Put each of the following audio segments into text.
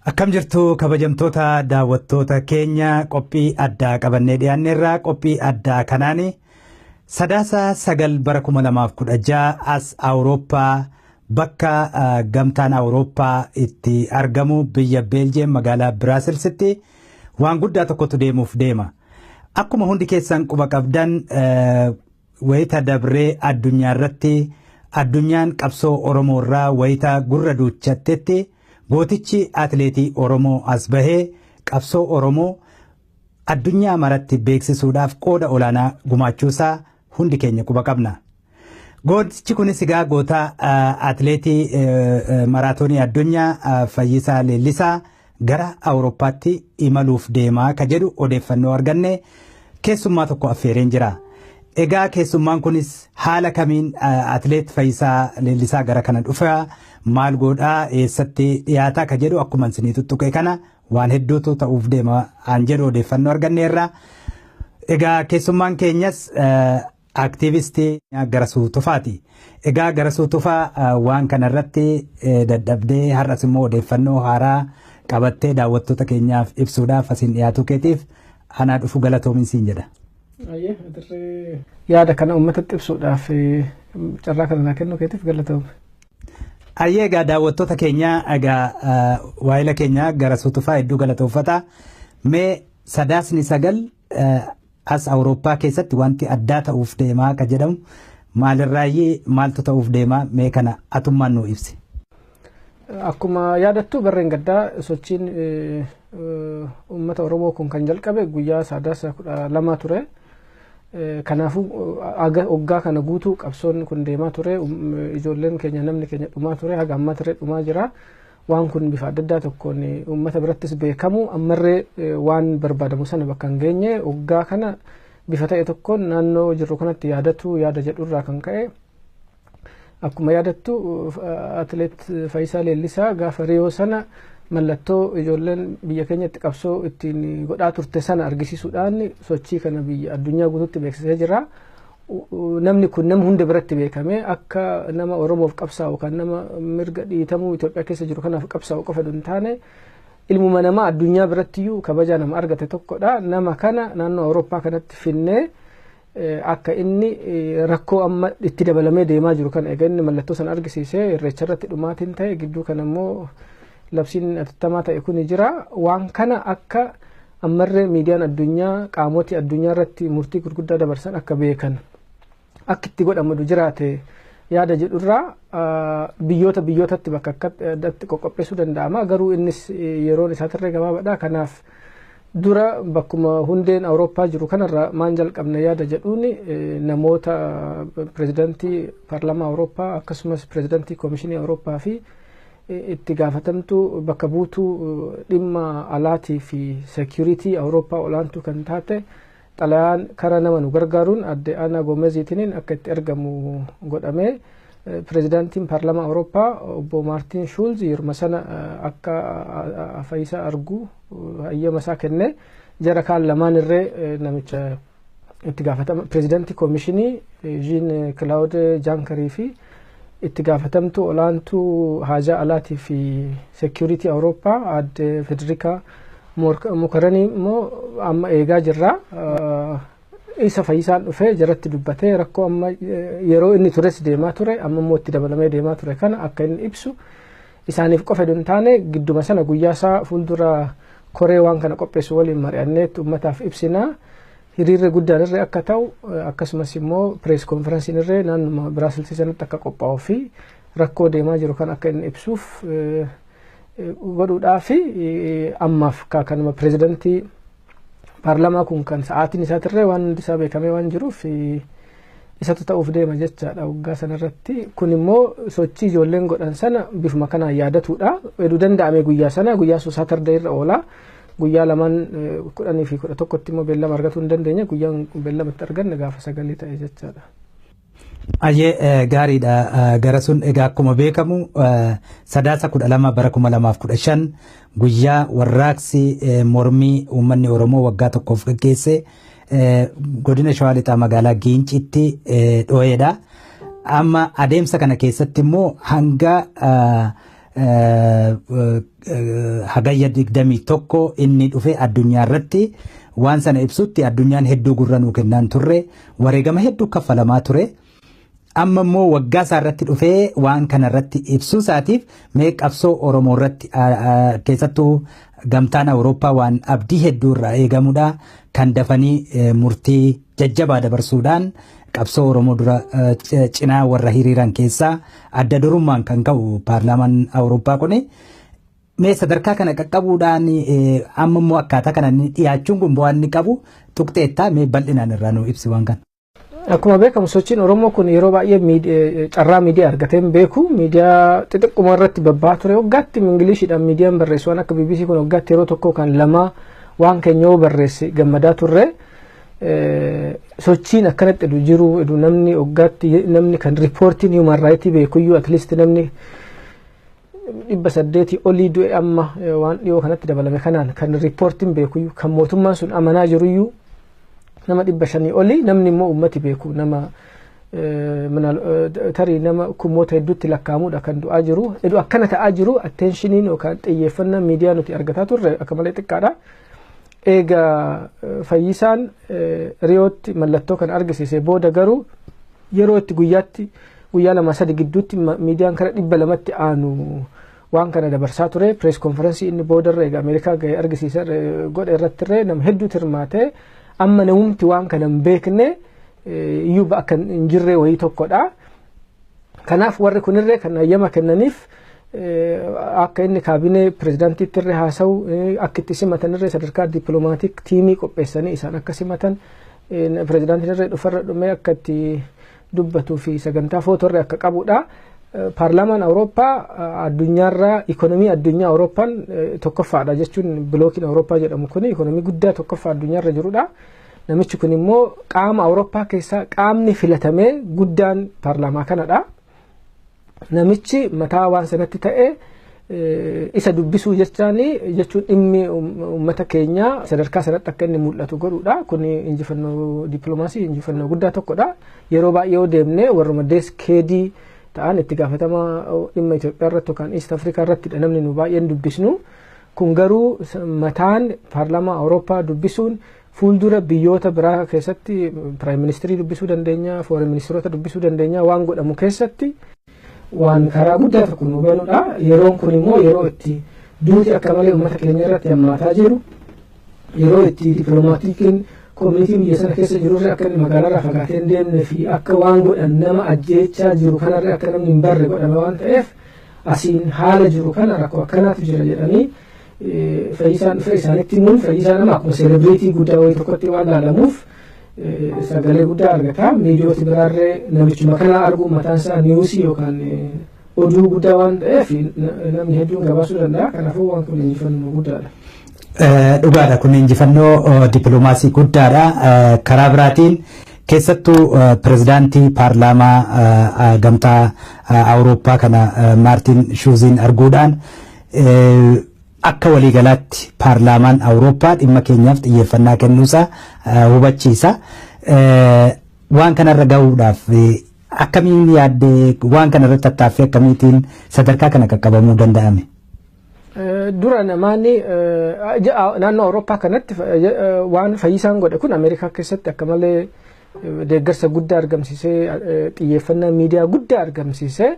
Akkam jirtu, kabajamtoota daawwattoota keenya? Qophii addaa qabannee dhiyaanneerra. Qophii addaa kanaan Sadaasa 9 bara 2016 as Awurooppaa, bakka Gamtaan Awurooppaa itti argamu, biyya Beeljeem magaalaa Biraasilsitti waan guddaa tokkotu deemuuf deema. Akkuma hundi keessan quba qabdan, wayita dabree addunyaa irratti addunyaan qabsoo Oromoo irraa wayita gurra duuchattetti, gootichi atileetii Oromoo as bahee qabsoo Oromoo addunyaa maratti beeksisuudhaaf qooda olaanaa gumaachuusaa hundi keenya quba qabna. Gootichi kunis egaa goota atileetii maraatoonii addunyaa Fayyisaa Leellisaa gara Awurooppaatti imaluuf deemaa ka jedhu odeeffannoo arganne keessummaa tokko affeereen jira. Egaa keessummaan kunis haala kamiin atileet Fayyisaa Leellisaa gara kana dhufa, maal godhaa, eessatti dhiyaataa ka jedhu, akkuma isinii tuttuqe kana waan hedduutu ta'uuf deema aan jedhu odeeffannoo arganneerra. Egaa keessummaan keenyas aktiivistii Garasuu Tufaati. Egaa Garasuu Tufaa, waan kanarratti dadhabdee har'as immoo odeeffannoo haaraa qabattee daawwattoota keenyaaf ibsuudhaaf asiin dhiyaatuu keetiif anaa dhufu, galatoomin siin jedha. Yaada kana uummatatti ibsuudhaaf carraa kana naa kennuu keetiif galatoome. Ayyee, egaa daawwattoota keenya, egaa waayila keenya Garasuu Tufaa hedduu galatoonfata. Mee Sadaasni 9 as Awurooppaa keessatti wanti addaa ta'uuf deemaa ka jedhamu maalirraayyii, maaltu ta'uuf deemaa? Mee kana atummaan nuu ibsi. Akkuma yaadattu, barreen gaddaa sochiin uummata Oromoo kun kan jalqabe guyyaa Sadaasa 12 ture. Kanaafuu waggaa kana guutuu qabsoon kun deemaa ture. Ijoolleen keenya, namni keenya dhumaa ture, haga ammaa ture dhumaa jira. Waan kun bifa adda addaa tokkoon uummata birattis beekamu, ammarree waan barbaadamu sana bakka hin geenye, waggaa kana bifa ta'e tokkoon naannoo jirru kanatti yaadatu yaada jedhurraa kan ka'e, akkuma yaadattu atileet Fayyisaa Leellisaa gaafa Riyoo sana mallattoo ijoolleen biyya keenyatti qabsoo ittiin godhaa turte sana argisiisuudhaan sochii kana biyya addunyaa guutuutti beeksisee jira. Namni kun nama hunda biratti beekame, akka nama Oromoof qabsaa'u, kan nama mirga dhiitamuu Itoophiyaa keessa jiru kanaaf qabsaa'u qofa hin taane, ilmuma namaa addunyaa birattiyyuu kabaja nama argate tokkodha. Nama kana naannoo Awurooppaa kanatti finnee akka inni rakkoo amma itti dabalamee deemaa jiru kana, egaa inni mallattoo sana argisiisee Irreecha irratti dhumaatiin ta'e, gidduu kana immoo labsiin atattamaa ta'e kun jira. Waan kana akka ammarree miidiyaan addunyaa, qaamotii addunyaa irratti murtii gurguddaa dabarsan akka beekan, akka itti godhamu jiraate yaada jedhurraa biyyoota biyyootatti bakka akkatti qoqqopheessuu danda'ama. Garuu innis yeroon isaatirree gabaabaadha. Kanaaf dura bakkuma hundeen Awurooppaa jiru kanarra maan jalqabne yaada jedhuun namoota pirezidantii paarlaamaa Awurooppaa, akkasumas pirezidantii koomishinii Awurooppaa fi itti gaafatamtuu bakka buutuu dhimma alaatii fi security Awurooppaa olaantuu kan taate, xalayaan karaa nama nu gargaaruun adde Aanaa Goomeziitiin akka itti ergamu godhame. Pirezidaantiin paarlaamaa Awurooppaa obbo Maartiin Shuulz yeruma sana akka Fayyisaa argu hayyama isaa kenne. Jara kaan lamaan irree, namicha itti gaafatama pirezidaantii koomishinii Jean Claude Junckerii fi itti gaafatamtuu olaantuu haajaa alaatii fi security Awurooppaa adde Federikaa Mogherini immoo amma eegaa jirra. Isa Fayyisaan dhufee jaratti dubbatee rakkoo amma yeroo inni tures deemaa ture, amma immoo itti dabalamee deemaa ture kana akka inni ibsu isaaniif qofa hin taane, gidduma sana guyyaa isaa fuuldura koree waan kana qopheessu waliin mari'anneetti uummataaf ibsinaa. Hiriirri guddaan irree akka ta'u, akkasumas immoo press conferenceiin irree naannuma Biraasilsii sanatti akka qophaa'uu fi rakkoo deemaa jiru kan akka inni ibsuuf godhuudhaa fi ammaaf kanuma pirezidantii paarlamaa kun kan sa'aatiin isaatirree waan hundi isaa beekamee waan jiruuf isatu ta'uuf deema jechaadha waggaa sanarratti. Kun immoo sochii ijoolleen godhan sana bifuma kanaan yaadatuudha. Heduu danda'ame guyyaa sana, guyyaa sun Saturday irra oola. Guyyaa lamaan 10 fi 11tti immoo beellama argatuu hin dandeenye. Guyyaan beellama itti arganne gaafa 9 ta'e jechaadha. Ayyee, gaariidha. Gara sun egaa akkuma beekamu Sadaasa 12 bara 2015 guyyaa warraaqsi mormii uummanni Oromoo waggaa tokkoof gaggeesse godina Shawaa Lixaa magaalaa Giincitti dhoo'eedha. Amma adeemsa kana keessatti immoo hanga Hagayya 21 inni dhufe addunyaa irratti waan sana ibsutti addunyaan hedduu gurra nuu kennaan turre, wareegama hedduu kaffalamaa ture. Amma immoo waggaa isaa irratti dhufee waan kana irratti ibsuu isaatiif mee qabsoo Oromoo irratti, keessattuu gamtaan Awurooppaa waan abdii hedduu irraa eegamudha. Kan dafanii murtii jajjabaa dabarsuudhaan qabsoo Oromoo dura cinaa warra hiriiran keessaa adda durummaan kan ka'u paarlaamaan Awurooppaa kuni. Mee sadarkaa kana qaqqabuudhaan amma immoo akkaataa kana dhiyaachuun kun bu'aan inni qabu tuqxeettaa, mee bal'inaan irraa nu ibsi waan kana. Akkuma beekamu sochiin Oromoo kun yeroo baay'ee carraa miidiyaa argatee hin beeku. Miidiyaa xixiqquma irratti babba'aa ture. Waggaatti Ingiliishiidhaan miidiyaan barreessu waan akka BBC kun waggaatti yeroo tokko kan lama waan keenya yoo barreesse gammadaa turre. Sochiin akkanatti edu jiru, edu namni waggaatti namni kan riippoortiin human right beekuyyuu, at least namni 800 olii du'e amma waan dhiyoo kanatti dabalame kanaan, kan riippoortiin beekuyyuu, kan mootummaan sun amanaa jiruyyuu nama 500 olii, namni immoo ummati beeku nama tarii nama kumoota hedduutti lakkaa'amudha kan du'aa jiru. Edu akkana ta'aa jiru, attentioniin yookaan xiyyeeffannaan miidiyaa nuti argataa turre akka malee xiqqaadha. Egaa Fayyisaan Riyootti mallattoo kan argisiise booda garuu yeroo itti guyyaatti guyyaa lama sadi gidduutti miidiyaan kara 200tti aanu waan kana dabarsaa ture. Press conference inni boodarra egaa Ameerikaa gahee argisiisa godhe irrattirree nama hedduutu hirmaate. Amma namumti waan kana hin beekne iyyuu akka hin jirre wayii tokkodha. Kanaaf warri kunirree kan hayyama kennaniif akka inni kaabinee pirezidaantiitti irree haasa'u, akka itti simatanirree sadarkaa diplomatic teamii qopheessanii isaan akka simatan, pirezidaantiin irree dhufarra dhumee akka itti dubbatuu fi sagantaa footorree akka qabudha. Paarlaamaan Awurooppaa addunyaarraa ikonomii addunyaa Awurooppaan tokkoffaadha jechuun, blociin Awurooppaa jedhamu kun ikonomii guddaa tokkoffaa addunyaarra jirudha. Namichi kun immoo qaama Awurooppaa keessaa qaamni filatamee guddaan paarlaamaa kanadha. Namichi mataa waan sanatti ta'e isa dubbisuu jechaan jechuun dhimmi uummata keenyaa sadarkaa sanatti akka inni mul'atu godhuudha. Kun injifannoo dippiloomaasii, injifannoo guddaa tokkodha. Yeroo baay'ee yoo deemne warruma desk headii ta'an itti gaafatama dhimma Itoophiyaa irratti yookaan East Africa irrattidha namni nu baay'een dubbisnu. Kun garuu mataan paarlaamaa Awurooppaa dubbisuun fuuldura biyyoota biraa keessatti prime ministerii dubbisuu dandeenya, foreign ministeroota dubbisuu dandeenya, waan godhamu keessatti waan karaa guddaa tokko nu banudha. Yeroon kun immoo yeroo itti duuti akka malee uummata keenya irratti hammaataa jiru, yeroo itti diplomaticiin communityn biyya sana keessa jirurre akka inni magaalaarraa fagaatee hin deemne fi akka waan godhan nama ajjeechaa jiru kanarra akka namni hin barre godhame waan ta'eef, asiin haala jiru kana rakkoo akkanaatu jira jedhanii Fayyisaan dhufe isaanitti himuun, Fayyisaan nama akkuma celebrity guddaa wayii tokkotti waan laalamuuf sagalee guddaa argata. Miidiyooti biraarree namichuma kana arguun mataan isaa newsii yookaan oduu guddaa waan ta'eef namni hedduun gabaasuu danda'a. Kanaafuu waan kun injifannoo guddaadha. Dhugaadha, kun injifannoo dippiloomaasii guddaadha. Karaa biraatiin keessattuu pirezidaantii paarlaamaa gamtaa Awurooppaa kana Maartin Shuuziin arguudhaan akka waliigalaatti paarlaamaan Awurooppaa dhimma keenyaaf xiyyeeffannaa kennuusaa hubachiisa. Waan kanarra gahuudhaaf akkamiin yaaddee, waan kanarratti tattaaffii akkamiitiin sadarkaa kana qaqqabamuu danda'ame? Dura namaanni naannoo Awurooppaa kanatti waan Fayyisaan godhe kun Ameerikaa keessatti akka malee deeggarsa guddaa argamsiisee, xiyyeeffannaa miidiyaa guddaa argamsiisee,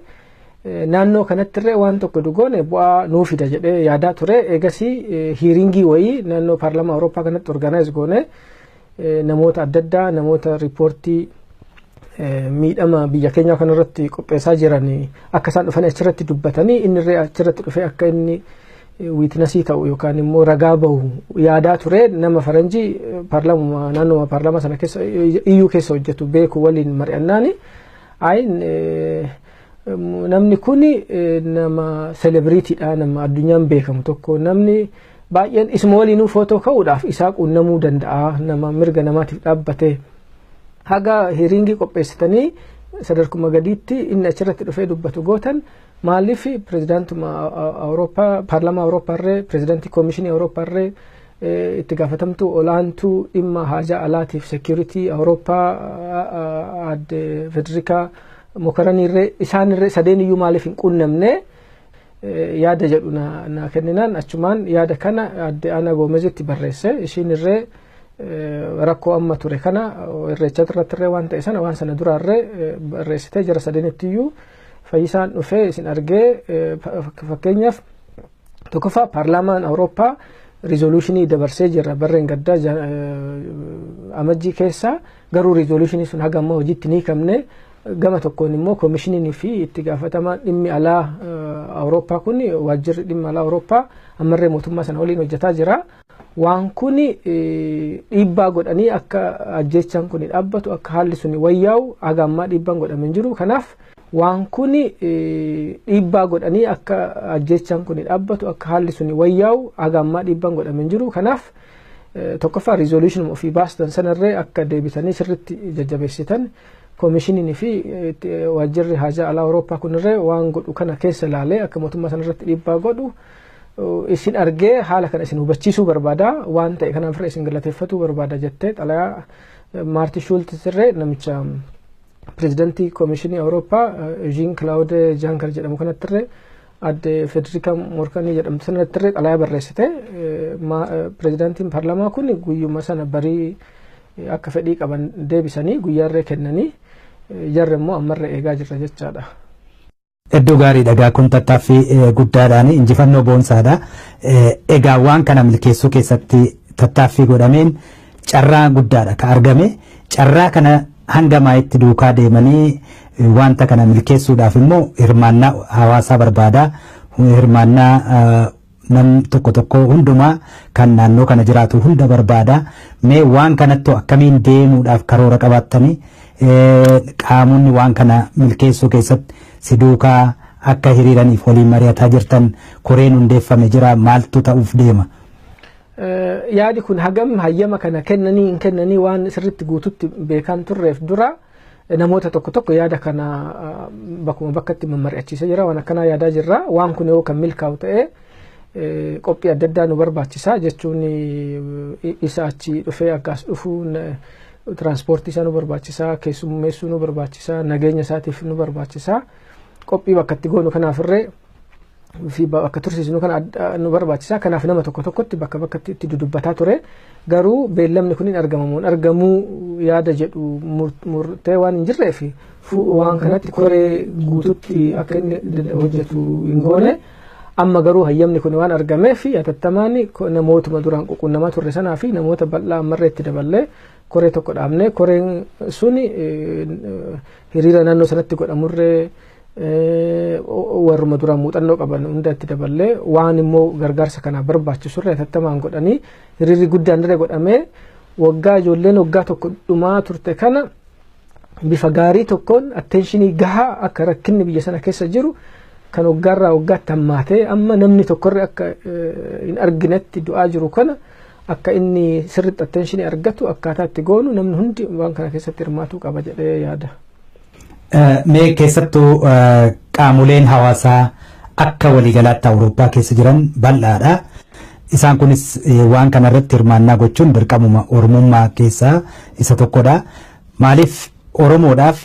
naannoo kanatti illee waan tokko dhugoone bu'aa nuu fida jedhee yaadaa ture. Eegasii hearingii wayii naannoo paarlaamaa Awurooppaa kanatti organize goone, namoota adda addaa, namoota riippoortii miidhama biyya keenyaa kanarratti qopheessaa jiran akka isaan dhufanii achirratti dubbatanii, inni illee achirratti dhufee akka inni witnessii ta'u yookaan immoo ragaa bahu yaadaa ture. Nama faranjii paarlaamaa naannoo paarlaamaa sana keessa iyyuu keessa hojjetu beeku waliin mari'annaani, ayi, namni kun nama celebritydha, nama addunyaan beekamu tokko, namni baay'een isuma waliinuu footoo ka'uudhaaf isaa quunnamuu danda'a, nama mirga namaatiif dhaabbate, haga hearingii qopheessitanii sadarkuma gadiitti inni achirratti dhufee dubbatu gootan, maaliif pirezidaantuma Awurooppaa, paarlaamaa Awurooppaa irree, pirezidaantii koomishinii Awurooppaa irree, itti gaafatamtuu olaantuu dhimma haajaa alaatiif security Awurooppaa aadde Federikaa Mokaranii irree, isaan irree sadeen iyyuu maaliif hin quunnamne? Yaada jedhu na kenninaan achumaan yaada kana adde Ana Goomezitti barreesse. Ishiin irree rakkoo amma ture kana, Irreecha irratti irree waan ta'e sana, waan sana duraarree barreessitee jara sadeenittiyyuu Fayyisaan dhufee isin argee, fakkeenyaaf tokkoffaa paarlaamaan Awurooppaa resolution dabarsee jira barreen gaddaa Amajjii keessa, garuu resolution sun haga ammaa hojiitti ni hiikamne. Gama tokkoon immoo koomishiniin fi itti gaafatamaan dhimmi alaa Awurooppaa kun, waajjirri dhimma alaa Awurooppaa ammarree mootummaa sana waliin hojjetaa jira. Waan kun dhiibbaa godhanii akka ajjeechaan kun dhaabbatu, akka haalli sun wayyaa'u haga ammaa dhiibbaan godhamee hin jiru. Kanaaf waan kun dhiibbaa godhanii akka ajjeechaan kun dhaabbatu, akka haalli sun wayyaa'u haga ammaa dhiibbaan godhamee hin jiru. Kanaaf tokkoffaa resolution ofii baastan sanarree akka deebitanii sirritti jajjabeessitan, koomishiniin fi waajjirri haajaa alaa Awurooppaa kunirree waan godhu kana keessa ilaalee akka mootummaa sanarratti dhiibbaa godhu isin argee haala kana isin hubachiisuu barbaada, waan ta'e kanaaf irra isin galateeffatuu barbaada jettee xalayaa Maarti Shuultis irree namicha pirezidantii koomishinii Awurooppaa Jean Claude Juncker jedhamu kanattirree, adde Federica Morkanii jedhamtu sanattirree xalayaa barreessite. Pirezidantiin paarlaamaa kun guyyuma sana barii akka fedhii qaban deebisanii guyyaarree kennanii, jarri immoo ammarree eegaa jirra jechaadha. Iddoo gaarii dhagaa kun tattaaffii guddaadhaan injifannoo boonsaadha. Egaa waan kana milkeessuu keessatti tattaaffii godhameen carraa guddaadha ka argame. Carraa kana hanga maayitti duukaa deemanii wanta kana milkeessuudhaaf immoo hirmaannaa hawaasaa barbaada. Hirmaannaa nam tokko tokko hundumaa kan naannoo kana jiraatu hunda barbaada. Mee waan kanattu akkamiin deemuudhaaf karoora qabaattanii, qaamonni waan kana milkeessuu keessatti si duukaa akka hiriiraniif waliin mari'ataa jirtan, koreen hundeeffame jira, maaltu ta'uuf deema? Yaadi kun hagam hayyama kana kennanii hin kennanii waan sirritti guututti beekaan turreef dura namoota tokko tokko yaada kana bakkuma bakkatti mammari'achiisee jira. Waan akkanaa yaadaa jirra, waan kun yoo kan milkaa'u ta'e qophii adda addaa nu barbaachisa jechuun isa achi dhufee akkas dhufuun tiraanspoortii isaa nu barbaachisa, keessummeessuu nu barbaachisa, nageenya isaatiif nu barbaachisa, qophii bakka itti goonu kanaafirree fi bakka tursiisnu kana nu barbaachisa. Kanaaf nama tokko tokkotti bakka bakkatti itti dudubbataa ture. Garuu beellamni kun hin argamamuun argamuu yaada jedhu murtee waan hin jirreef waan kanatti koree guututti akka inni hojjetu hin goone. Amma garuu hayyamni kun waan argameef hatattamaan namootuma duraan ququnnamaa turre sanaa fi namoota bal'aa ammarree itti daballee koree tokko dhaabne. Koreen suni hiriira naannoo sanatti godhamurree warruma duraan muuxannoo qaban hunda itti daballee, waan immoo gargaarsa kana barbaachisurra hatattamaan godhanii hiriirri guddaan irra godhamee waggaa ijoolleen waggaa tokko dhumaa turte kana bifa gaarii tokkoon attention gahaa akka rakkinni biyya sana keessa jiru kan waggaarraa waggaatti hammaatee amma namni tokkorra akka hin arginetti du'aa jiru kana akka inni sirriitti attention argatu akkaataa itti goonu namni hundi waan kana keessatti hirmaatuu qaba jedhee yaada. Mee keessattuu qaamoleen hawaasaa akka waliigalaatti Awurooppaa keessa jiran bal'aadha. Isaan kunis waan kanarratti hirmaannaa gochuun dirqamuma Oromummaa keessaa isa tokkodha. Maaliif Oromoodhaaf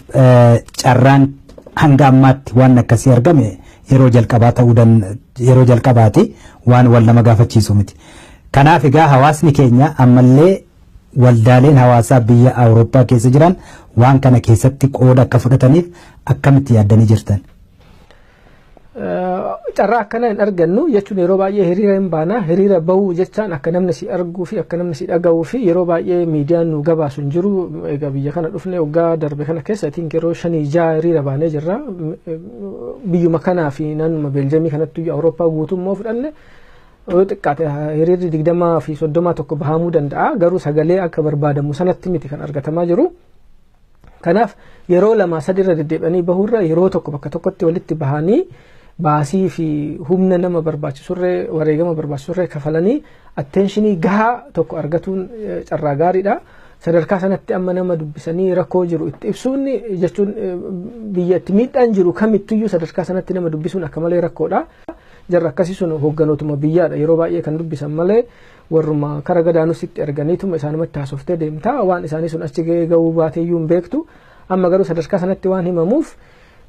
carraan hanga ammaatti waan akkasii argame yeroo jalqabaa ta'uu yeroo jalqabaati, waan wal nama gaafachiisu miti. Kanaaf egaa hawaasni keenya ammallee waldaaleen hawaasaa biyya Awurooppaa keessa jiran waan kana keessatti qooda akka fudhataniif akkamitti yaaddanii jirtan? Carraa akkana hin argannu jechuun yeroo baay'ee hiriira hin baana. Hiriira bahuu jechaan akka namni si arguu fi akka namni si dhaga'uu fi yeroo baay'ee miidiyaan nu gabaasu hin jiru. Egaa biyya kana dhufne waggaa darbe kana keessa itiin yeroo shanii ja'a hiriira baanee jirra. Biyyuma kanaa fi naannuma Beeljamii kanatti Awurooppaa guutummoo fudhanne yoo xiqqaate hiriirri 20 fi 30 tokko bahamuu danda'a. Garuu sagalee akka barbaadamu sanatti miti kan argatamaa jiru. Kanaaf yeroo lama sadi irra deddeebi'anii bahuurra yeroo tokko bakka tokkotti walitti bahanii baasii fi humna nama barbaachisurree, wareegama barbaachisurree kafalanii attention gahaa tokko argatuun carraa gaariidha. Sadarkaa sanatti amma nama dubbisanii rakkoo jiru itti ibsuun jechuun biyya itti miidhaan jiru kamittiyyuu sadarkaa sanatti nama dubbisuun akka malee rakkoodha. Jarra akkasii sun hoogganootuma biyyaadha yeroo baay'ee kan dubbisan malee warruma kara gadaanus itti erganiituma isaanumatti haasoftee deemtaa, waan isaanii sun achi gahuu baateeyyuu hin beektu. Amma garuu sadarkaa sanatti waan himamuuf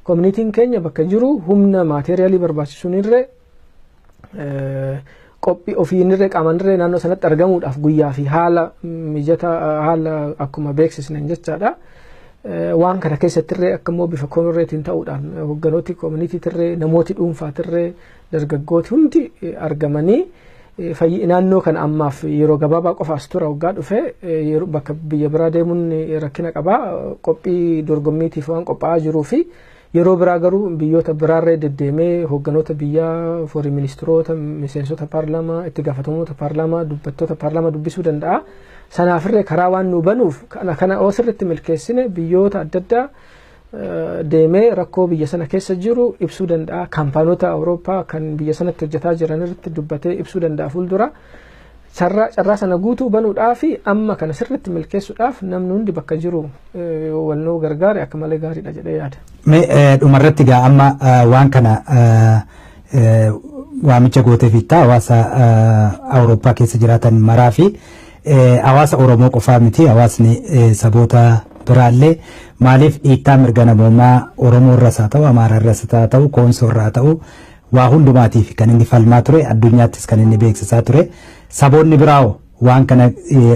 communityn keenya bakka jiru humna material barbaachisuun irree Qophii ofiinirree qaamanirree naannoo sanatti argamuudhaaf guyyaa fi haala mijataa haala akkuma beeksisnen jechaadha. Waan kana keessattirree akka immoo bifa koorreetiin ta'uudhaan hogganooti koominitiitirree, namooti dhuunfaatirree, dargaggooti hundi argamanii, naannoo kana ammaaf yeroo gabaabaa qofaas tura. Waggaa dhufe bakka biyya biraa deemuun rakkina qabaa, qophii dorgommiitiif waan qophaa'aa jiruu fi yeroo biraa garuu biyyoota biraarree deddeemee hogganoota biyyaa, foreign ministeerota, miseensota paarlaamaa, itti gaafatamtoota paarlaamaa, dubbattoota paarlaamaa dubbisuu danda'a. Sanaafirree karaa waan nu banuuf, kana oo sirriitti milkeessine biyyoota adda addaa deemee rakkoo biyya sana keessa jiru ibsuu danda'a. Kaampaanota Awurooppaa kan biyya sanatti hojjetaa jiran irratti dubbatee ibsuu danda'a fuuldura. Carraa sana guutuu banuudhaa fi amma kana sirriitti milkeessuudhaaf namni hundi bakka jiru walnoo gargaare akka malee gaariidha jedhee yaada. Mee dhumarratti gaa amma waan kana waamicha gootee fiittaa hawaasa Awurooppaa keessa jiraatan maraa fi hawaasa Oromoo qofaa miti, hawaasni saboota biraallee maaliif dhiittaa mirga namoomaa Oromoo irras haa ta'u, Amaaraa irras haa ta'u, Koonsoo irraa haa ta'u, waa hundumaatiif kan inni falmaa ture, addunyaattis kan inni beeksisaa ture, saboonni biraa'oo waan kana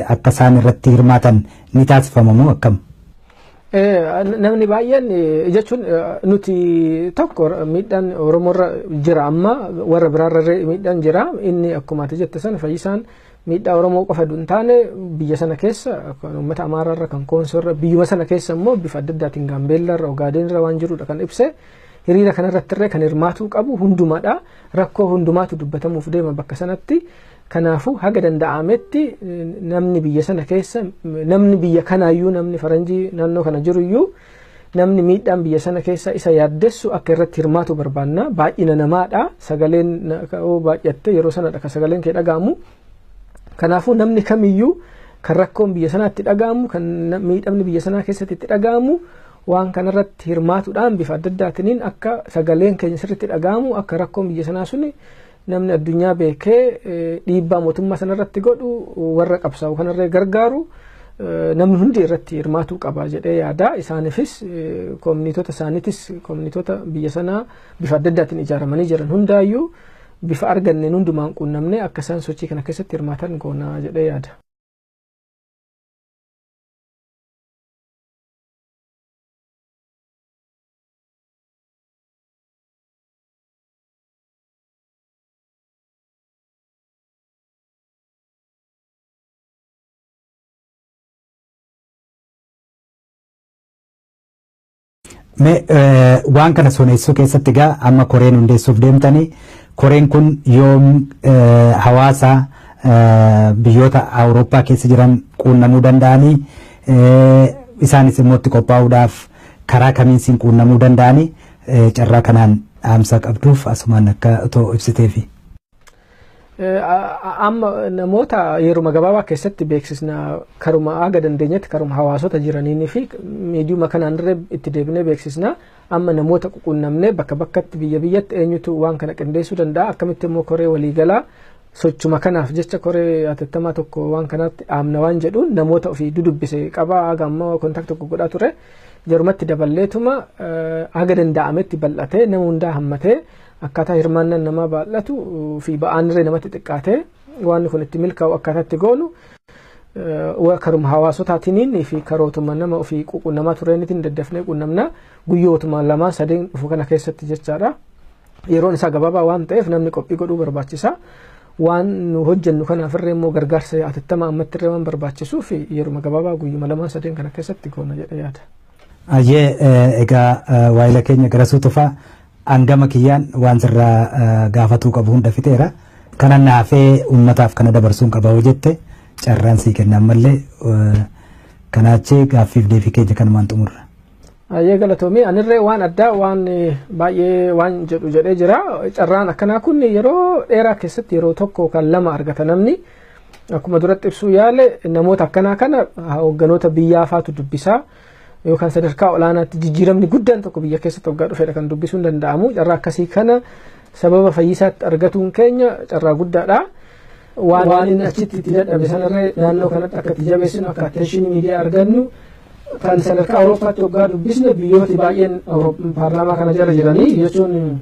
akka isaan irratti hirmaatan ni taasifama moo akkam? Namni baay'een jechuun nuti tokko miidhaan Oromoorra jira, amma warra biraarra miidhaan jira. Inni akkuma ati jette sana, Fayyisaan miidhaa Oromoo qofa hin taane, biyya sana keessa kan uummata Amaaraarra, kan Koonsoorra, biyyuma sana keessa immoo bifa adda addaatiin Gaambeellaarra, Ogaadeenirra waan jirudha kan ibse. Hiriira kanarratti illee kan hirmaatuu qabu hundumaadha. Rakkoo hundumaatu dubbatamuuf deema bakka sanatti. Kanaafuu haga danda'ametti namni biyya sana keessa, namni biyya kanaayyuu, namni faranjii naannoo kana jiruyyuu, namni miidhaan biyya sana keessa isa yaaddessu akka irratti hirmaatu barbaanna. Baay'ina namaadha. Sagaleen baay'atte yeroo sanadha kan sagaleen kee dhaga'amu. Kanaafuu namni kamiyyuu kan rakkoon biyya sanaatti dhaga'amu, kan miidhamni biyya sanaa keessatti itti dhaga'amu, waan kanarratti hirmaatuudhaan bifa adda addaatiin akka sagaleen keenya sirriitti dhaga'amu, akka rakkoon biyya sanaa suni namni addunyaa beekee dhiibbaa mootummaa sanarratti godhu, warra qabsaa'u kanarree gargaaru, namni hundi irratti hirmaatuu qaba jedhee yaada. Isaaniifis, koominiitota isaaniitis, koominiitota biyya sanaa bifa adda addaatiin ijaaramanii jiran hundaayyuu bifa arganneen hundumaan quunnamnee akka isaan sochii kana keessatti hirmaatan goona jedhee yaada. Mee waan kana soneessuu keessatti egaa amma koreen hundeessuuf deemtanii, koreen kun yoom hawaasa biyyoota Awurooppaa keessa jiran quunnamuu danda'anii, isaanis immoo itti qophaa'uudhaaf karaa kamiin siin quunnamuu danda'anii, carraa kanaan dhaamsa qabduuf asumaan akka otoo ibsiteefi. Amma namoota yeruma gabaabaa keessatti beeksisna. Karuma haga dandeenyetti karuma hawaasota jiraniinii fi miidiyuma kanaan irra itti deebinee beeksisna. Amma namoota quunnamnee bakka bakkatti, biyya biyyatti eenyutu waan kana qindeessuu danda'a, akkamitti immoo koree waliigalaa sochuma kanaaf jecha koree hatattamaa tokko waan kanatti dhaabna waan jedhuun namoota ofii dudubbise qabaa. Haga ammoo contact tokko godhaa ture, jarumatti daballeetuma haga danda'ametti bal'atee nama hundaa hammatee akkaataa hirmaannaan namaa baay'atu fi ba'aan irree namatti xiqqaatee waan kun itti milkaa'u akkaataa itti goonu karuma hawaasotaatiin fi karootuma nama ofii quunnamaa tureenitiin daddafnee quunnamna guyyootuma lamaan sadeen dhufu kana keessatti jechaadha. Yeroon isaa gabaabaa waan ta'eef namni qophii godhuu barbaachisa. Waan nu hojjennu kanaaf irree immoo gargaarsa hatattamaa ammatti irree waan barbaachisuuf yeruma gabaabaa guyyuma lamaan sadeen kana keessatti goona jedhee yaada. Ayyee, egaa waayila keenya Garasuu Tufaa, hangama kiyyaan waan sirraa gaafatuu qabu hunda fixeera. Kana naafee uummataaf kana dabarsuun qaba hoo jette carraan sii kenna ammallee, kanaachee gaaffiif deebii keenya kanumaan xumurra. Ayyee, galatoomii. Anirree waan addaa waan baay'ee waan jedhu jedhee jira. Carraan akkanaa kun yeroo dheeraa keessatti yeroo tokko kan lama argata namni. Akkuma duratti ibsuu yaale, namoota akkanaa kana hoogganoota biyyaa faatu dubbisaa, yookaan sadarkaa olaanaatti jijjiiramni guddaan tokko biyya keessatti waggaa dhufedha kan dubbisuun danda'amu. Carraa akkasii kana sababa Fayyisaatti argatuun keenya carraa guddaadha. Waan inni achitti itti dadhabe sanarree naannoo kanatti akka itti jabeessinu, akka attention miidiyaa argannu, kan sadarkaa Awurooppaatti waggaa dubbisne biyyooti baay'een paarlaamaa kana jala jiranii jechuun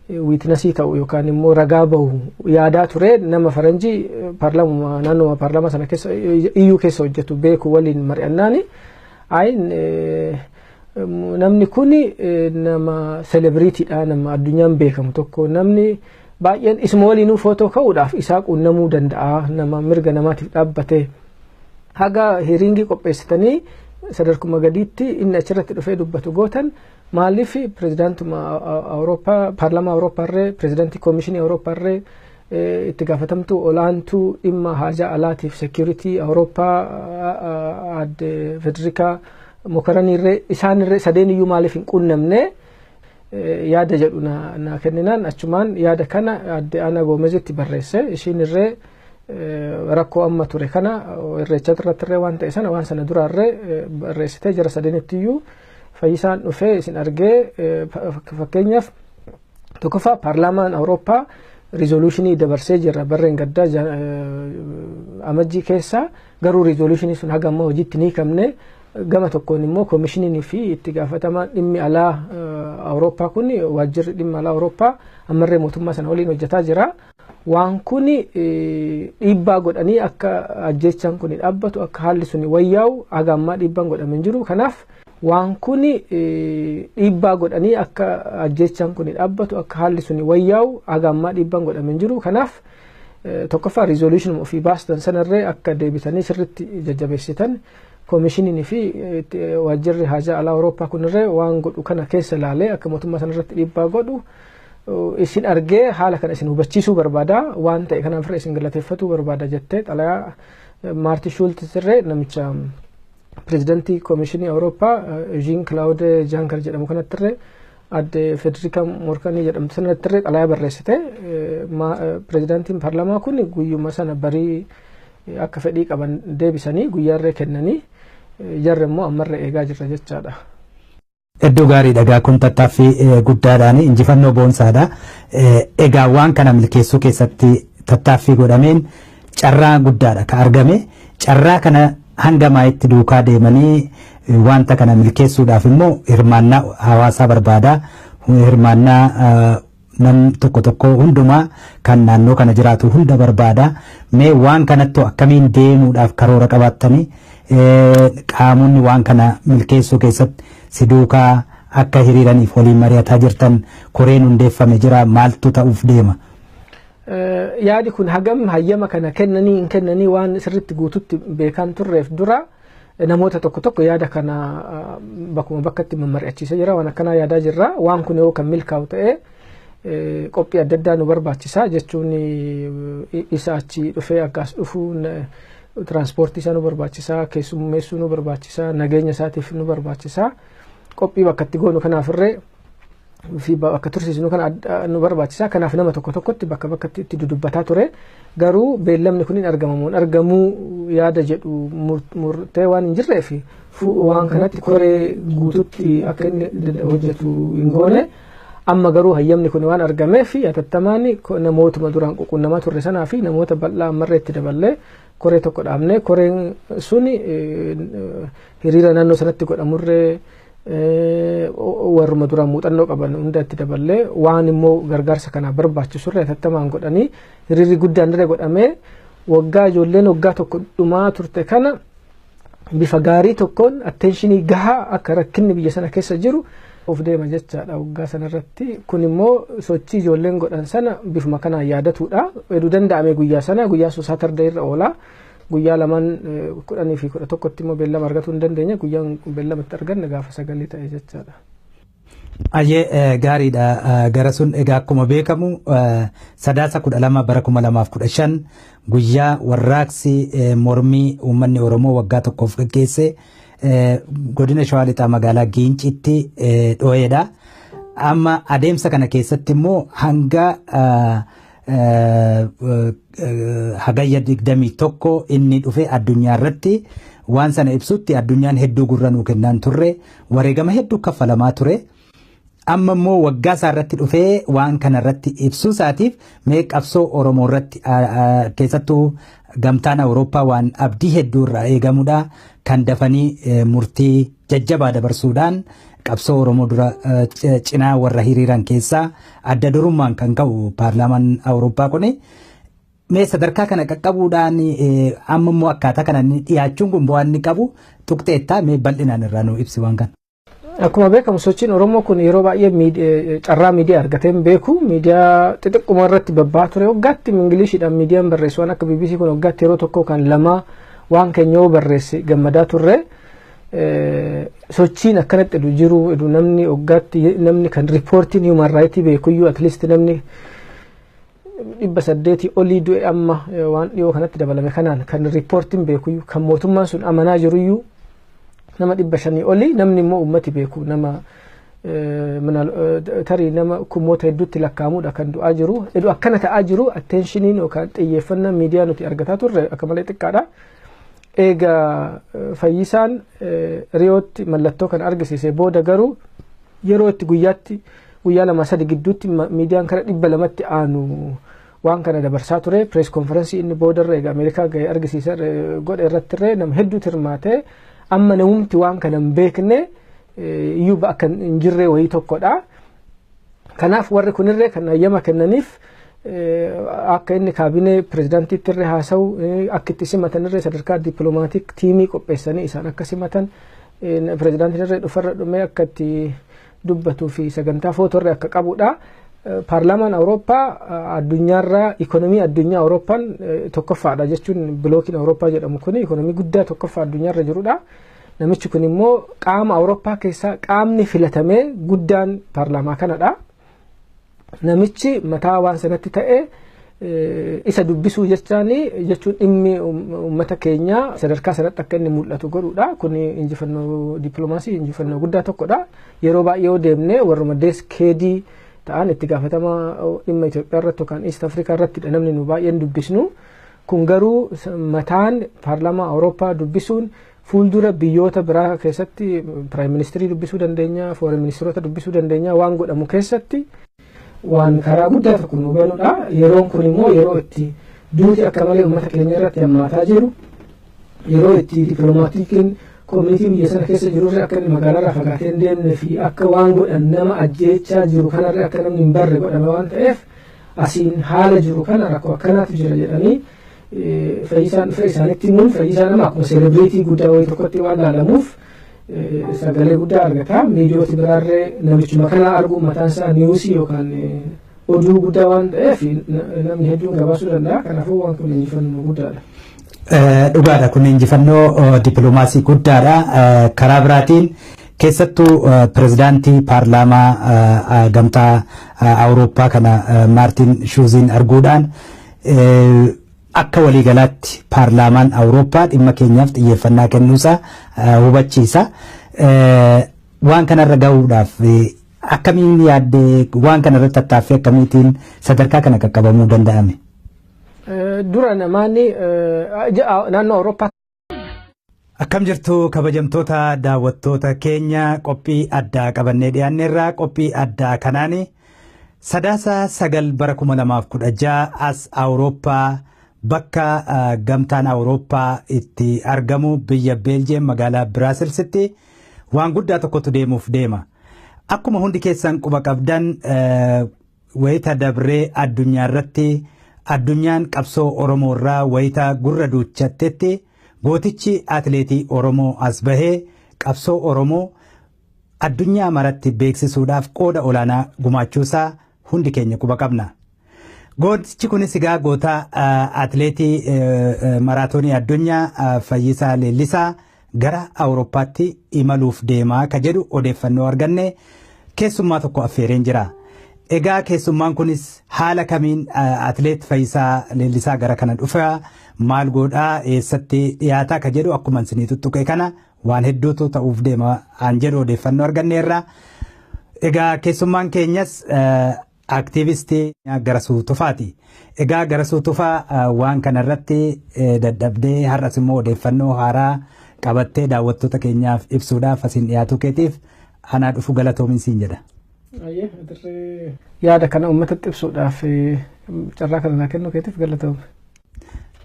Witness ta'u yookaan immoo ragaa bahu yaadaa ture. Nama faranjii paarlaamaa naannoo paarlaamaa sana keessa iyyuu keessa hojjetu beeku waliin mari'annaani, ayi, namni kun nama celebrity dha, nama addunyaan beekamu tokko, namni baay'een isuma waliinuu footoo ka'uudhaaf isaa quunnamuu danda'a, nama mirga namaatiif dhaabbate, haga hearing qopheessitanii sadarkuma gadiitti inni achirratti dhufee dubbatu gootan, maaliif pirezidaantuma Awurooppaa, paarlaamaa Awurooppaarree, pirezidaantii koomishinii Awurooppaarree, itti gaafatamtuu olaantuu dhimma haajaa alaatiif security Awurooppaa aadde Federikaa Mokaraniirree, isaanirree sadeen iyyuu maaliif hin quunnamne yaada jedhu na kenninaan, achumaan yaada kana aadde Ana Goomezitti barreesse. Ishiin irree rakkoo amma ture kana, irreecha irratti waan ta'e sana, waan sana duraarree barreessitee jara sadeenitti iyyuu Fayyisaan dhufee isin argee, fakkeenyaaf tokkoffaa paarlaamaan Awurooppaa resolution dabarsee jira barreen gaddaa Amajjii keessa, garuu resolution sun haga ammaa hojiitti ni hiikamne. Gama tokkoon immoo koomishiniin fi itti gaafatamaan dhimmi alaa Awurooppaa kun, waajjirri dhimma alaa Awurooppaa ammarree mootummaa sana waliin hojjetaa jira. Waan kun dhiibbaa godhanii akka ajjeechaan kun dhaabbatu, akka haalli sun wayyaa'u haga ammaa dhiibbaan godhamee hin jiru. Kanaaf waan kun dhiibbaa godhanii akka ajjeechaan kun dhaabbatu, akka haalli sun wayyaa'u haga ammaa dhiibbaan godhamee hin jiru. Kanaaf tokkoffaa resolution ofii baastan sanarree akka deebitanii sirriitti jajjabeessitan, koomishiniin fi waajjirri haajaa alaa Awurooppaa kunirree waan godhu kana keessa ilaalee akka mootummaa sanarratti dhiibbaa godhu, isin argee haala kana isin hubachiisuu barbaada waan ta'e kanaaf irra isin galateeffatuu barbaada jettee xalayaa Maarti Shuultz irree, namicha pirezidantii koomishinii Awurooppaa Jean Claude Juncker jedhamu kanattirree, adde Federica Morkanii jedhamtu sanattirree xalayaa barreessite. Pirezidantiin paarlaamaa kun guyyuma sana barii akka fedhii qaban deebisanii guyyaarree kennanii, jarri immoo ammarree eegaa jirra jechaadha. Iddoo gaariidha egaa kun, tattaaffii guddaadhaan injifannoo boonsaadha. Egaa waan kana milkeessuu keessatti tattaaffii godhameen carraa guddaadha ka argame. Carraa kana hanga maayitti duukaa deemanii wanta kana milkeessuudhaaf immoo hirmaannaa hawaasaa barbaada. Hirmaannaa nam tokko tokko hundumaa kan naannoo kana jiraatu hunda barbaada. Mee waan kanattu akkamiin deemuudhaaf karoora qabaattanii, qaamonni waan kana milkeessuu keessatti si duukaa akka hiriiraniif waliin mari'ataa jirtan, koreen hundeeffame jira, maaltu ta'uuf deema? Yaadi kun hagam hayyama kana kennanii hin kennanii waan sirritti guututti beekaan turreef, dura namoota tokko tokko yaada kana bakkuma bakkatti mari'achiisee jira. Waan akkanaa yaadaa jirra, waan kun yoo kan milkaa'u ta'e qophii adda addaa nu barbaachisa jechuun, isa achi dhufee akkas dhufu tiraanspoortii isaa nu barbaachisa, keessummeessuu nu barbaachisa, nageenya isaatiif nu barbaachisa, qophii bakka itti goonu kanaafirree fi bakka tursiisnu kana nu barbaachisa. Kanaaf nama tokko tokkotti bakka bakkatti itti dudubbataa ture. Garuu beellamni kun hin argamamuun argamuu yaada jedhu murtee waan hin jirreef, waan kanatti koree guututti akka inni hojjetu hin goone. Amma garuu hayyamni kun waan argameef, hatattamaan namootuma duraan ququnnamaa turre sanaa fi namoota bal'aa ammarree itti daballee koree tokko dhaabne. Koreen suni hiriira naannoo sanatti godhamurree warruma duraan muuxannoo qaban hunda itti daballee, waan immoo gargaarsa kanaaf barbaachisurra hatattamaan godhanii, hiriirri guddaan irra godhamee, waggaa ijoolleen waggaa tokko dhumaa turte kana bifa gaarii tokkoon attention gahaa akka rakkinni biyya sana keessa jiru of deema jechaadha waggaa sanarratti. Kun immoo sochii ijoolleen godhan sana bifuma kanaan yaadatudha. Heduu danda'ame guyyaa sana, guyyaa sun Saturday irra oola. Guyyaa lamaan 10 fi 11tti immoo beellama argatuu hin dandeenye. Guyyaan beellama itti arganne gaafa 9 ta'e jechaadha. Ayyee, gaariidha. Gara sun egaa akkuma beekamu Sadaasa 12 bara 2015 guyyaa warraaqsi mormii uummanni Oromoo waggaa tokkoof gaggeesse godina Shawaa Lixaa magaalaa Giincitti dhoo'eedha. Amma adeemsa kana keessatti immoo hanga Hagayya 21 inni dhufe addunyaa irratti waan sana ibsutti addunyaan hedduu gurra nuu kennaan turre, wareegama hedduu kaffalamaa ture. Amma immoo waggaa isaa irratti dhufee waan kana irratti ibsuu isaatiif mee qabsoo Oromoo irratti keessattuu gamtaan Awurooppaa waan abdii hedduu irraa eegamudha. Kan dafanii murtii jajjabaa dabarsuudhaan qabsoo Oromoo dura cinaa warra hiriiran keessaa adda durummaan kan ka'u paarlaamaan Awurooppaa kuni. Mee sadarkaa kana qaqqabuudhaan amma immoo akkaataa kana dhiyaachuun kun bu'aan inni qabu tuqxeettaa, mee bal'inaan irraa nu ibsi waan kana. Akkuma beekamu sochiin Oromoo kun yeroo baay'ee carraa miidiyaa argatee hin beeku. Miidiyaa xixiqquma irratti babba'aa ture. Waggaatti Ingiliishiidhaan miidiyaan barreessu waan akka BBC kun waggaatti yeroo tokko kan lama waan keenya yoo barreesse gammadaa turre. Sochiin akkanatti edu jiru, edu namni waggaatti namni kan riippoortiin human right beekuyyuu, at least namni 800 olii du'e amma waan dhiyoo kanatti dabalame kanaan, kan riippoortiin beekuyyuu, kan mootummaan sun amanaa jiruyyuu nama 500 olii, namni immoo ummati beeku nama tarii nama kumoota hedduutti lakkaa'amudha kan du'aa jiru. Edu akkana ta'aa jiru, attentioniin yookaan xiyyeeffannaan miidiyaa nuti argataa turre akka malee xiqqaadha. Egaa Fayyisaan Riyootti mallattoo kan argisiise booda garuu yeroo itti guyyaatti guyyaa lama sadi gidduutti miidiyaan kara 200tti aanu waan kana dabarsaa ture. Press conference inni boodarra egaa Ameerikaa gahee argisiisa godhe irratti nama hedduutu hirmaate. Amma namumti waan kana hin beekne iyyuu akka hin jirre wayii tokkodha. Kanaaf warri kunirree kan hayyama kennaniif akka inni kaabinee pirezidaantiitti irree haasa'u, akka itti simatanirree sadarkaa diplomatic teamii qopheessanii isaan akka simatan, pirezidaantiin irree dhufarra dhumee akka itti dubbatuu fi sagantaa footorree akka qabudha. Paarlaamaan Awurooppaa addunyaarraa ikonomii addunyaa Awurooppaan tokkoffaadha jechuun, bilookiin Awurooppaa jedhamu kun ikonomii guddaa tokkoffaa addunyaarra jirudha. Namichi kun immoo qaama Awurooppaa keessaa qaamni filatamee guddaan paarlaamaa kanadha. Namichi mataa waan sanatti ta'e isa dubbisuu jechaan jechuun dhimmi uummata keenyaa sadarkaa sanatti akka inni mul'atu godhuudha. Kun injifannoo dippiloomaasii, injifannoo guddaa tokkodha. Yeroo baay'ee yoo deemne warruma desk headii ta'an itti gaafatama dhimma Itoophiyaa irratti yookaan East Africa irrattidha namni nu baay'een dubbisnu. Kun garuu mataan paarlaamaa Awurooppaa dubbisuun fuuldura biyyoota biraa keessatti prime ministerii dubbisuu dandeenya, foreign ministeerota dubbisuu dandeenya, waan godhamu keessatti waan karaa guddaa tokko nu banudha. Yeroon kun immoo yeroo itti duuti akka malee uummata keenya irratti hammaataa jiru, yeroo itti diplomaticiin community biyya sana keessa jirurra akka inni magaalaarraa fagaatee hin deemne fi akka waan godhan nama ajjeechaa jiru kanarra akka namni hin barre godhame waan ta'eef, asiin haala jiru kana rakkoo akkanaatu jira jedhanii Fayyisaan dhufe isaanitti himuun, Fayyisaa nama akkuma celebrity guddaa wayii tokkotti waan laalamuuf sagalee guddaa argata. Miidiyooti biraarree namichuma kana arguun mataan isaa newsii yookaan oduu guddaa waan ta'eef namni hedduun gabaasuu danda'a. Kanaafuu waan kun injifannoo guddaadha. Dhugaadha, kun injifannoo dippiloomaasii guddaadha. Karaa biraatiin keessattuu pirezidaantii paarlaamaa gamtaa Awurooppaa kana Maartin Shuuziin arguudhaan akka waliigalaatti paarlaamaan Awurooppaa dhimma keenyaaf xiyyeeffannaa kennuusaa hubachiisa. Waan kanarra gahuudhaaf akkamiin yaaddee, waan kanarratti tattaaffii akkamiitiin sadarkaa kana qaqqabamuu danda'ame? Dura namaanni naannoo Awurooppaa Akkam jirtu kabajamtoota daawwattoota keenya? Qophii addaa qabannee dhiyaanneerraa. Qophii addaa kanaani Sadaasa 9 bara 2016 as Awurooppaa bakka gamtaan Awurooppaa itti argamu, biyya Beeljiyeem magaalaa Biraasilsitti waan guddaa tokkotu deemuuf deema. Akkuma hundi keessan quba qabdan, wayita dabree addunyaa irratti addunyaan qabsoo Oromoo irraa wayita gurra duuchattetti gootichi atileetii Oromoo as bahee qabsoo Oromoo addunyaa maratti beeksisuudhaaf qooda olaanaa gumaachuusaa hundi keenya quba qabna. Gootichi kunis egaa goota atileetii maraatoonii addunyaa Fayyisaa Leellisaa gara Awurooppaatti imaluuf deemaa ka jedhu odeeffannoo arganne keessummaa tokko affeereen jira. Egaa keessummaan kunis haala kamiin atileet Fayyisaa Leellisaa gara kana dhufa, maal godhaa, eessatti dhiyaataa ka jedhu, akkuma isinii tuttuqe kana waan hedduutu ta'uuf deema aan jedhu odeeffannoo arganneerra. Egaa keessummaan keenyas aktiivistii Garasuu Tufaati. Egaa Garasuu Tufaa, waan kanarratti dadhabdee har'as immoo odeeffannoo haaraa qabattee daawwattoota keenyaaf ibsuudhaaf asiin dhiyaatu keetiif anaa dhufu, galatoomin siin jedha. Yaada kana uummatatti ibsuudhaaf carraa kana naa kennuu keetiif galatoome.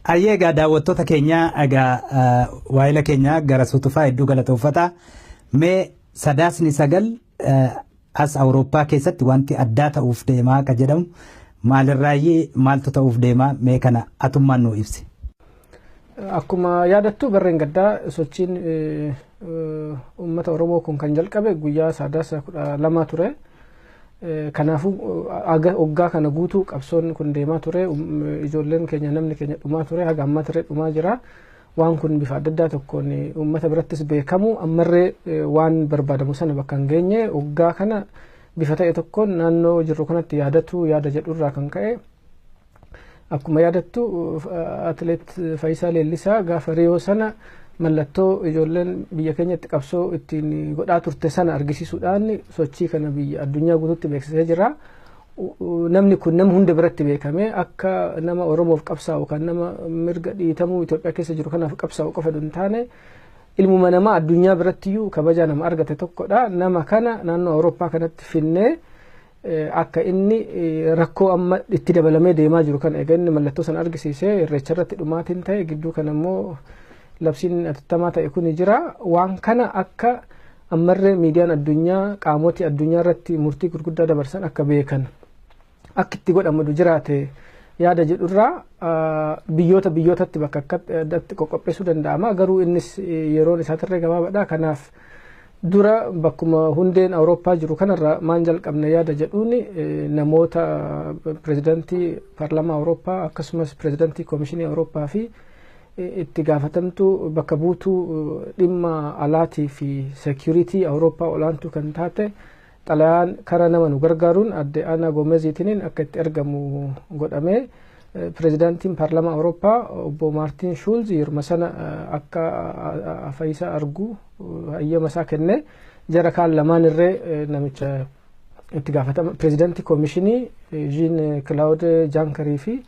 Ayyee, egaa daawwattoota keenya, egaa waayila keenya Garasuu Tufaa hedduu galatoofata. Mee Sadaasni 9 as Awurooppaa keessatti wanti addaa ta'uuf deemaa akka jedhamu maalirraayyee, maaltu ta'uuf deemaa? Mee kana atummaan nuu ibsi. Akkuma yaadattu, barreen gaddaa sochiin uummata Oromoo kun kan jalqabe guyyaa Sadaasa 12 ture. Kanaafuu waggaa kana guutuu qabsoon kun deemaa ture. Ijoolleen keenya, namni keenya dhumaa ture, haga ammaa ture dhumaa jira. Waan kun bifa adda addaa tokkoon uummata birattis beekamu, ammarree waan barbaadamu sana bakka hin geenye. Waggaa kana bifa ta'e tokkoon naannoo jirru kanatti yaadatu yaada jedhurraa kan ka'e, akkuma yaadattu atileet Faayisaa Leellisaa gaafa Riyoo sana mallattoo ijoolleen biyya keenyatti qabsoo ittiin godhaa turte sana argisiisuudhaan sochii kana biyya addunyaa guutuutti beeksisee jira. Namni kun nama hunda biratti beekame, akka nama Oromoof qabsaa'u, kan nama mirga dhiitamuu Itoophiyaa keessa jiru kanaaf qabsaa'u qofa hin taane, ilmuma namaa addunyaa birattiyyuu kabaja nama argate tokkodha. Nama kana naannoo Awurooppaa kanatti finnee akka inni rakkoo amma itti dabalamee deemaa jiru kana, egaa inni mallattoo sana argisiisee Irreecha irratti dhumaatiin ta'e, gidduu kana immoo labsiin atattamaa ta'e kun jira. Waan kana akka ammarree miidiyaan addunyaa, qaamoti addunyaa irratti murtii gurguddaa dabarsan akka beekan akka itti godhamu jiraate yaada jedhurraa biyyoota biyyootatti bakka akkatti qoqopheessuu danda'ama. Garuu innis yeroon isaatirree gabaabaadha. Kanaaf dura bakkuma hundeen Awurooppaa jiru kanarra maan jalqabne yaada jedhuun, namoota pirezidantii paarlaamaa Awurooppaa, akkasumas pirezidantii koomishinii Awurooppaa fi itti gaafatamtuu bakka buutuu dhimma alaatii fi security Awurooppaa olaantuu kan taate, xalayaan kara nama nu gargaaruun adde Aanaa Goomeziitiin akka itti ergamu godhamee, pirezidaantiin paarlaamaa Awurooppaa obbo Maartiin Shuulz yeruma sana akka Faayisaa argu hayyama isaa kenne. Jara kaan lamaan irree, namicha itti gaafatama pirezidaantii koomishinii Jean Claude Junckerii fi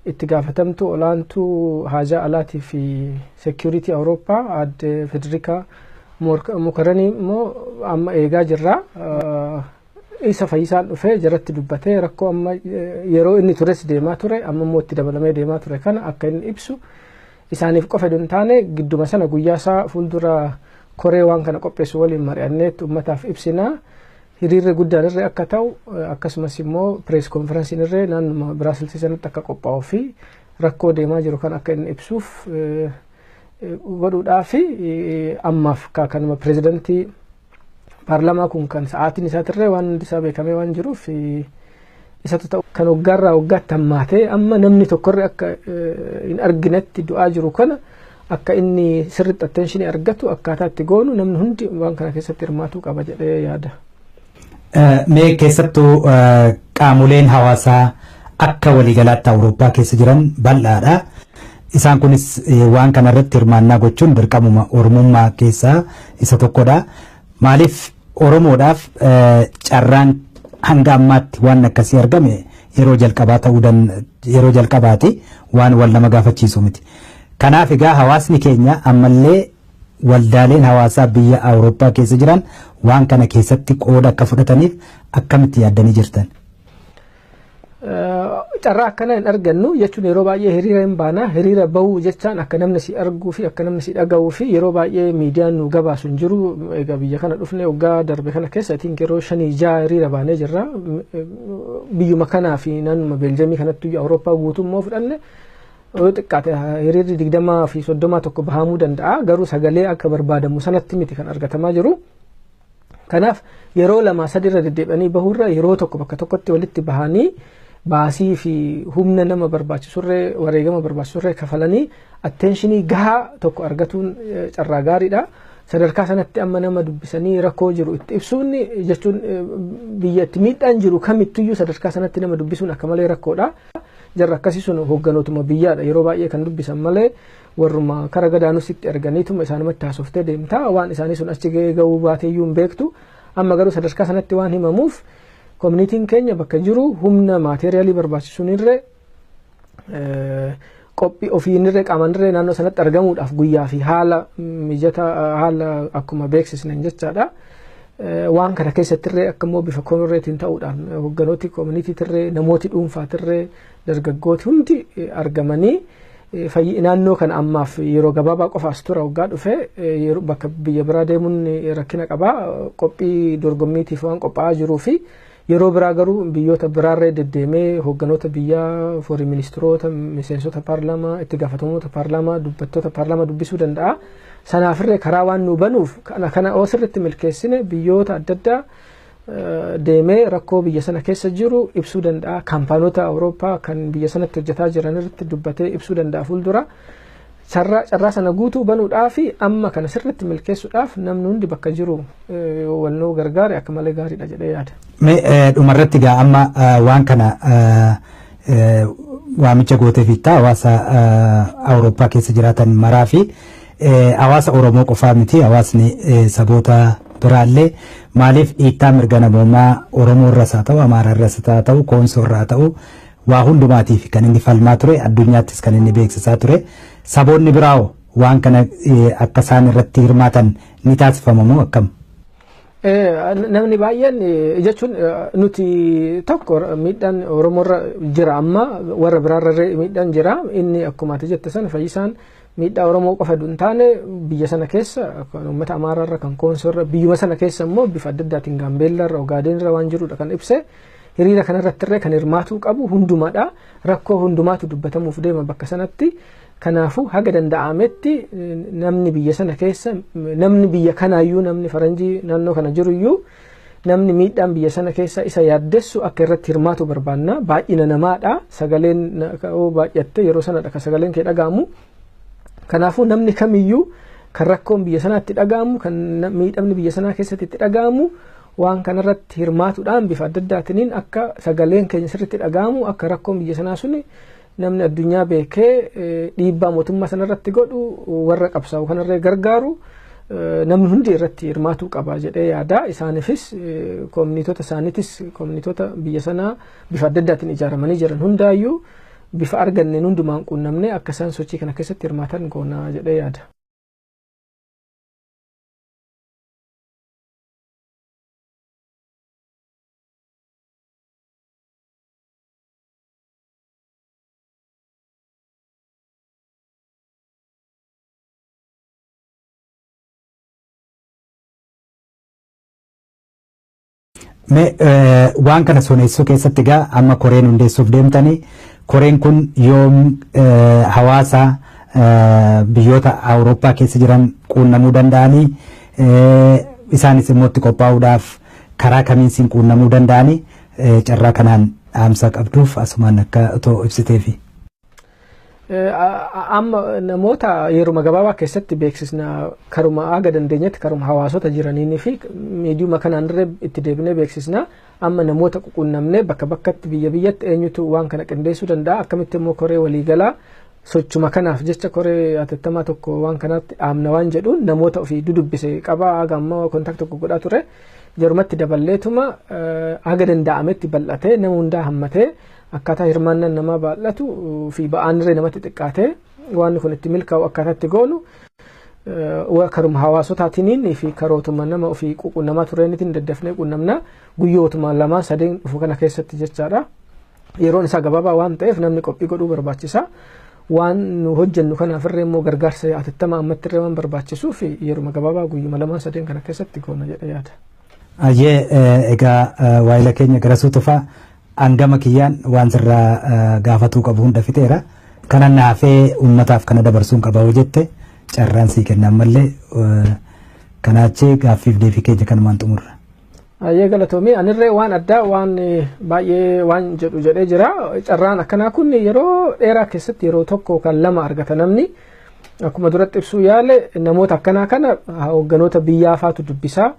itti gaafatamtuu olaantuu haajaa alaatii fi security Awurooppaa adde Federikaa Mogherini immoo amma eegaa jirra. Isa Fayyisaan dhufee jaratti dubbatee rakkoo amma yeroo inni tures deemaa ture, amma immoo itti dabalamee deemaa ture kana akka inni ibsu isaaniif qofa hin taane, gidduma sana guyyaa isaa fuuldura koree waan kana qopheessu waliin mari'anneetti uummataaf ibsinaa. Hiriirri guddaan irree akka ta'u, akkasumas immoo press conferenceiin irree naannuma Biraasilsii sanatti akka qophaa'uu fi rakkoo deemaa jiru kan akka inni ibsuuf godhuudhaa fi ammaaf kanuma pirezidantii paarlamaa kun kan sa'aatiin isaatirree waan hundi isaa beekamee waan jiruuf isatu ta'u. Kan waggaarraa waggaatti hammaatee amma namni tokkorree akka hin arginetti du'aa jiru kana akka inni sirriitti attention argatu akkaataa itti goonu namni hundi waan kana keessatti hirmaatuu qaba jedhee yaada. Mee keessattuu qaamoleen hawaasaa akka waliigalaatti Awurooppaa keessa jiran bal'aadha. Isaan kunis waan kana irratti hirmaannaa gochuun dirqamuma Oromummaa keessaa isa tokkodha. Maaliif Oromoodhaaf carraan hanga ammaatti waan akkasii argame yeroo jalqabaa ta'uu, yeroo jalqabaati, waan wal nama gaafachiisu miti. Kanaaf egaa hawaasni keenya ammallee waldaaleen hawaasaa biyya Awurooppaa keessa jiran waan kana keessatti qooda akka fudhataniif akkamitti yaaddanii jirtan? Carraa akkana hin argannu jechuun yeroo baay'ee hiriira hin baana. Hiriira bahuu jechaan akka namni si arguu fi akka namni si dhaga'uu fi yeroo baay'ee miidiyaan nu gabaasu hin jiru. Egaa biyya kana dhufne waggaa darbe kana keessa itiin yeroo shanii ja'a hiriira baanee jirra. Biyyuma kanaa fi naannuma Beeljamii kanatti Awurooppaa guutummoo fudhanne yoo xiqqaate hiriirri 20 fi 30 tokko bahamuu danda'a. Garuu sagalee akka barbaadamu sanatti miti kan argatamaa jiru. Kanaaf yeroo lama sadi irra deddeebi'anii bahuurra yeroo tokko bakka tokkotti walitti bahanii baasii fi humna nama barbaachisurree, wareegama barbaachisurree kafalanii attention gahaa tokko argatuun carraa gaariidha. Sadarkaa sanatti amma nama dubbisanii rakkoo jiru itti ibsuun jechuun biyya itti miidhaan jiru kamittiyyuu sadarkaa sanatti nama dubbisuun akka malee rakkoodha. Jarra akkasii sun hoogganootuma biyyaadha yeroo baay'ee kan dubbisan malee, warruma kara gadaanus itti erganiituma isaanumatti haasoftee deemtaa, waan isaanii sun achi gahuu baateeyyuu hin beektu. Amma garuu sadarkaa sanatti waan himamuuf communityn keenya bakka jiru humna material barbaachisuun irree, qophii ofiinirree, qaamanirree naannoo sanatti argamuudhaaf guyyaa fi haala mijataa haala akkuma beeksisnen jechaadha. Waan kana keessattirree akka immoo bifa koorreetiin ta'uudhaan hogganooti koominitiitirree, namooti dhuunfaatirree, dargaggooti hundi argamanii naannoo kana ammaaf yeroo gabaabaa qofaas tura. Waggaa dhufe bakka biyya biraa deemuun rakkina qabaa, qophii dorgommiitiif waan qophaa'aa jiruu fi yeroo biraa garuu biyyoota biraarree deddeemee hogganoota biyyaa, foreign ministeerota, miseensota paarlaamaa, itti gaafatamtoota paarlaamaa, dubbattoota paarlaamaa dubbisuu danda'a. Sanaafirree karaa waan nu banuuf, kana oo sirriitti milkeessine biyyoota adda addaa deemee rakkoo biyya sana keessa jiru ibsuu danda'a. Kaampaanota Awurooppaa kan biyya sanatti hojjetaa jiran irratti dubbatee ibsuu danda'a fuuldura. Carraa sana guutuu banuudhaaf, amma kana sirriitti milkeessuudhaaf, namni hundi bakka jiru walnoo gargaare akka malee gaariidha jedhee yaada. Mee dhumarratti egaa amma waan kana waamicha gootee fiittaa hawaasa Awurooppaa keessa jiraatan maraa fi hawaasa Oromoo qofaa miti, hawaasni saboota biraallee maaliif dhiittaa mirga namoomaa Oromoo irras haa ta'u, Amaaraa irras haa ta'u, Koonsoo irraa haa ta'u, waa hundumaatiif kan inni falmaa ture, addunyaattis kan inni beeksisaa ture, saboonni biraa'oo waan kana akka isaan irratti hirmaatan ni taasifama moo akkam? Namni baay'een jechuun nuti tokko miidhaan Oromoorra jira, amma warra biraarra miidhaan jira. Inni akkuma ati jette sana, Fayyisaan miidhaa Oromoo qofa hin taane, biyya sana keessa kan uummata Amaaraarra, kan Koonsoorra, biyyuma sana keessa immoo bifa adda addaatiin Gaambeellaarra, Ogaadeenirra waan jirudha kan ibse. Hiriira kanarratti illee kan hirmaatuu qabu hundumaadha. Rakkoo hundumaatu dubbatamuuf deema bakka sanatti. Kanaafuu haga danda'ametti namni biyya sana keessa, namni biyya kanaayyuu, namni faranjii naannoo kana jiruyyuu, namni miidhaan biyya sana keessa isa yaaddessu akka irratti hirmaatu barbaanna. Baay'ina namaadha. Sagaleen baay'atte yeroo sanadha kan sagaleen kee dhaga'amu. Kanaafuu namni kamiyyuu kan rakkoon biyya sanaatti dhaga'amu, kan miidhamni biyya sanaa keessatti itti dhaga'amu, waan kanarratti hirmaatuudhaan bifa adda addaatiin akka sagaleen keenya sirriitti dhaga'amu, akka rakkoon biyya sanaa suni namni addunyaa beekee dhiibbaa mootummaa sanarratti godhu, warra qabsaa'u kanarree gargaaru, namni hundi irratti hirmaatuu qaba jedhee yaada. Isaaniifis, koominitoota isaaniitis, koominitoota biyya sanaa bifa adda addaatiin ijaaramanii jiran hundaayyuu bifa arganneen hundumaan quunnamne akka isaan sochii kana keessatti hirmaatan goona jedhee yaada. Mee waan kana soneessuu keessatti egaa amma koreen hundeessuuf deemtanii, koreen kun yoom hawaasa biyyoota Awurooppaa keessa jiran quunnamuu danda'anii, isaanis immoo itti qophaa'uudhaaf karaa kamiin siin quunnamuu danda'anii, carraa kanaan dhaamsa qabduuf asumaan akka otoo ibsiteefi. Amma namoota yeruma gabaabaa keessatti beeksisna. Karuma haga dandeenyetti karuma hawaasota jiraniinii fi miidiyuma kanaan irra itti deebinee beeksisna. Amma namoota quunnamnee bakka bakkatti, biyya biyyatti eenyutu waan kana qindeessuu danda'a, akkamitti immoo koree waliigalaa sochuma kanaaf jecha koree hatattamaa tokko waan kanatti dhaabna waan jedhuun namoota ofii dudubbise qaba. Haga amma contact tokko godhaa ture, jarumatti daballeetuma haga danda'ametti bal'atee, nama hundaa hammatee, akkaataa hirmaannaan namaa baay'atu fi ba'aan irree namatti xiqqaatee waan kun itti milkaa'u akkaataa itti goonu karuma hawaasotaatiin fi karootuma nama ofii quunnamaa tureenitiin daddafnee quunnamna guyyootuma lamaan sadeen dhufu kana keessatti jechaadha. Yeroon isaa gabaabaa waan ta'eef namni qophii godhuu barbaachisa. Waan nu hojjennu kanaaf irree immoo gargaarsa hatattamaa ammatti irree waan barbaachisuuf yeruma gabaabaa guyyuma lamaan sadeen kana keessatti goona jedhee yaada. Ayyee, egaa waayila keenya Garasuu Tufaa, hangama kiyyaan waan sirraa gaafatuu qabu hunda fixeera. Kana naafee uummataaf kana dabarsuun qaba hoo jette carraan sii kenna ammallee, kanaachi gaaffiif deebii keenya kanumaan xumurra. Ayyee, galatoomii. Anirree waan addaa waan baay'ee waan jedhu jedhee jira. Carraan akkanaa kun yeroo dheeraa keessatti yeroo tokko kan lama argata namni. Akkuma duratti ibsuu yaale, namoota akkanaa kana hoogganoota biyyaa faatu dubbisaa.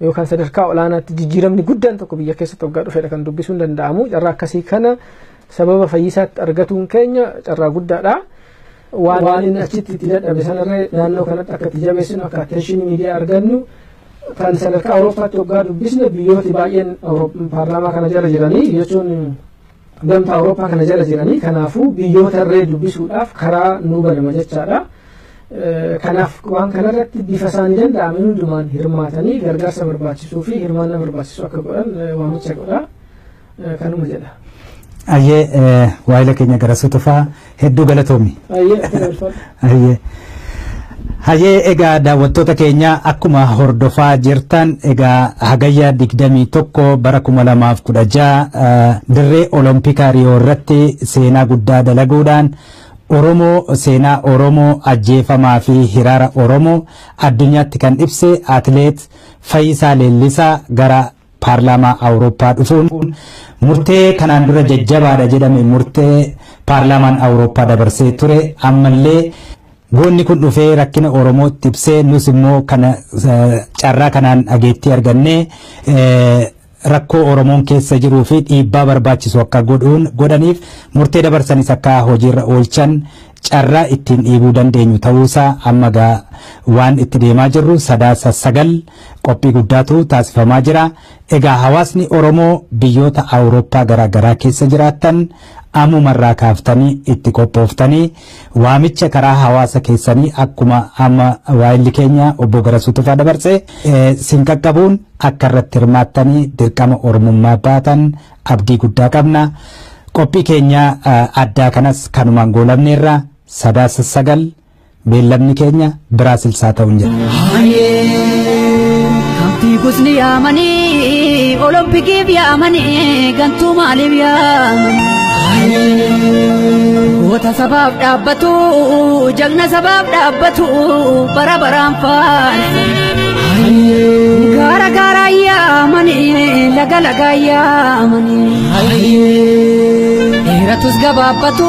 Yookaan sadarkaa olaanaatti jijjiiramni guddaan tokko biyya keessatti waggaa dhufedha kan dubbisuun danda'amu. Carraa akkasii kana sababa Fayyisaatti argatuun keenya carraa guddaadha. Waan inni achitti itti dadhabe sanarree naannoo kanatti akka itti jabeessinu, akka attention miidiyaa argannu, kan sadarkaa Awurooppaatti waggaa dubbisne biyyooti baay'een paarlaamaa kana jala jiranii, jechuun gamtaa Awurooppaa kana jala jiranii, kanaafuu biyyoota irree dubbisuudhaaf karaa nuu banama jechaadha. Kanaaf waan kanarratti bifa isaanii danda'ame hundumaan hirmaatanii gargaarsa barbaachisuu fi hirmaannaa barbaachisu akka godhan waamicha godha. Kanuma jedha. Ayyee, waayila keenya Garasuu Tufaa, hedduu galatoomi. Ayyee. Ayyee. Hayyee, egaa daawwattoota keenya, akkuma hordofaa jirtan egaa Hagayya 21 bara 2016 dirree Oloompikaa Riyoo irratti seenaa guddaa dalaguudhaan Oromoo, seenaa Oromoo, ajjeefamaa fi hiraara Oromoo addunyaatti kan ibse atileet Fayyisaa Leellisaa gara paarlaamaa Awurooppaa dhufuun murtee kanaan dura jajjabaadha jedhame, murtee paarlaamaan Awurooppaa dabarsee ture, ammallee goonni kun dhufee rakkina Oromoo ibsee, nus immoo kana carraa kanaan dhageettii argannee rakkoo Oromoon keessa jiruu fi dhiibbaa barbaachisu akka godhuun godhaniif, murtee dabarsanis akka hojiirra oolchan carraa ittiin dhiibuu dandeenyu ta'uusaa amma gaa waan itti deemaa jirru Sadaasa 9 qophii guddaatu taasifamaa jira. Egaa hawaasni Oromoo biyyoota Awurooppaa garaa garaa keessa jiraattan ammumarraa kaaftanii itti qophooftanii waamicha karaa hawaasa keessanii akkuma amma waayilli keenya obbo Garasuu Tufaa dabarse sin qaqqabuun akka irratti hirmaattanii dirqama Oromummaa baatan abdii guddaa qabna. Qophii keenya addaa kanas kanumaan goolabneerra. Sadaasa 9 beellamni keenya Biraasilsaa ta'uun jedha. Kamtii gosni yaamanii, Olompikiif yaamanii, gantuu maaliif yaamanii? Goota sabaaf dhaabbatu, jagna sabaaf dhaabbatu, bara baraan faarsa. Gaara gaara yaamanii, laga laga yaamanii. Dheeratus gabaabbatu.